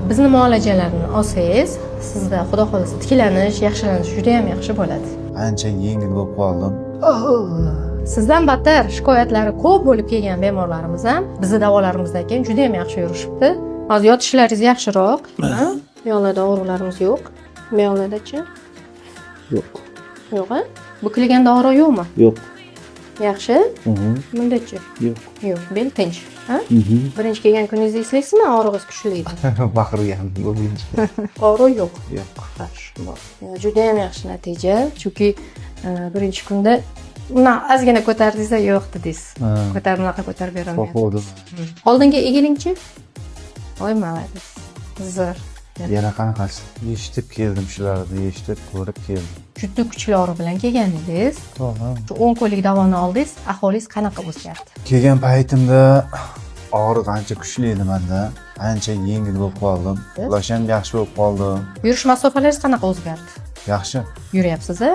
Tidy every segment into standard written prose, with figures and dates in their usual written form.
Bizni muolajalarni olsangiz, sizda, xudo xohlasa, tiklanish, yaxshilanish juda ham yaxshi bo'ladi. Ancha yengil bo'lib qoldim. Sizdan battar shikoyatlari ko'p bo'lib kelgan bemorlarimiz ham bizni davolarimizdan keyin juda ham yaxshi yurishibdi. Hozir yotishlaringiz yaxshiroq. Ha? Bu yoqlarda og'riqlarimiz yo'q. Bu yoqlardachi? Yo'q. Yo'q, a? Bukilganda og'riq yo'qmi? Yo'q. Yaxshi. Bundachi? Yo'q. Yo'q, bel tinch. Ha? Birinchi kelgan kuningizni eslaysizmi? Og'rig'ingiz kuchli edi. Baqirgandim ko'pincha. Og'riq yo'q. Yo'q. Хорошо. Juda ham yaxshi natija, chunki birinchi kunda undan ozgina ko'tardingiz, yo'q dedingiz. Ko'tarib, bunaqa ko'tarib berolmayapti. Qo'rquvdim. Oldinga egilingchi. Voy, молодец. Zo'r. Yana qanaqasi? Eshitib keldim shularni, eshitib, ko'rib keldim. Juda kuchli og'riq bilan kelgan edingiz. To'g'ri. Shu 10 kunlik davoni oldingiz, ahvolingiz qanaqa o'zgardi? Kelgan paytimda og'riq ancha kuchli edi menda. Ancha yengil bo'lib qoldim. Uxlash ham yaxshi bo'lib qoldi. Yurish masofalaringiz qanaqa o'zgardi? Yaxshi. Yuryapsiz, a?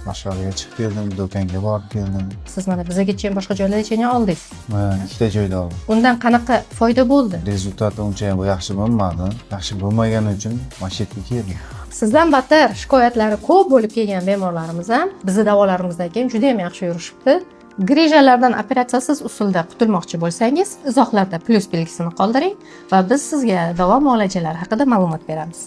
Mashg'ulaga chiqib keldim, do'konga borib keldim. Siz mana bizagacha ham, boshqa joylargacha oldingiz. Ha, ikkita joyda oldim. Undan qanaqa foyda bo'ldi? Результат i uncha ham yaxshi bo'lmadi. Yaxshi bo'lmagani uchun mana shu yerga keldim. Sizdan battar shikoyatlari ko'p bo'lib kelgan bemorlarimiz ham bizni davolarimizdan keyin juda ham yaxshi yurishibdi. Грыжа lardan operatsiyasiz usulda qutulmoqchi bo'lsangiz, izohlarda plyus belgisini qoldiring va biz sizga davo muolajalari haqida ma'lumot beramiz.